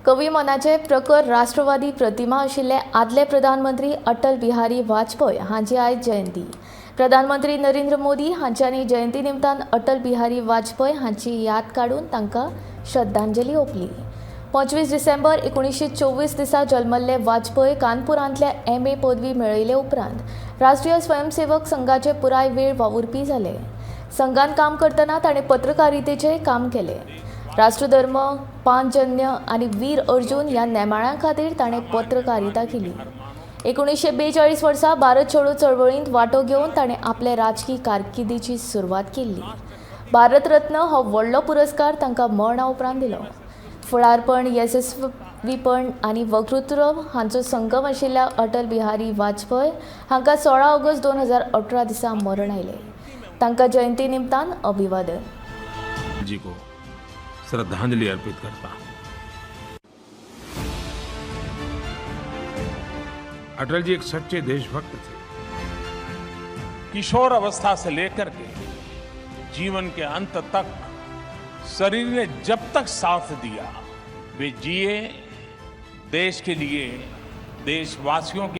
कवी मनाचे प्रखर राष्ट्रवादी प्रतिमा आशिल्ले आदले प्रधानमंत्री अटल बिहारी वाजपेयी हांची आयज जयंती. प्रधानमंत्री नरेंद्र मोदी हांच्यांनी जयंती निमतान अटल बिहारी वाजपेयी हांची याद काडून तांकां श्रद्धांजली ओंपली. 25 डिसेंबर 1924 दिसा जल्मल्ले वाजपेयी कानपुरांतल्या एमए पदवी मेळयले उपरांत राष्ट्रीय स्वयंसेवक संघाचे पुराय वेळ वावुरपी जाले. संघान काम करतना ताणें पत्रकारितेचेंय काम केलें. राष्ट्रधर्म, पांचजन्य आनी वीर अर्जुन ह्या नेमाळ्यां खातीर ताणें पत्रकारिता केली. 1942 वर्सा भारत छोडो चळवळींत वांटो घेवन ताणें आपले राजकी कारकिर्दीची सुरवात केल्ली. भारतरत्न हो व्हडलो पुरस्कार तांकां मरणा उपरांत दिलो. फुडारपण, येसस्वीपण आनी वक्तृत्व हांचो संगम आशिल्ल्या अटल बिहारी वाजपेयी हांकां 16 ऑगस्ट 2018 दिसा मरण आयलें. तांकां जयंती निमतान अभिवादन. जी को श्रद्धांजलि अर्पित करता हूं. अटल जी एक सच्चे देशभक्त थे. किशोर अवस्था से लेकर के जीवन के अंत तक, शरीर ने जब तक साथ दिया, वे जिए देश के लिए, देशवासियों के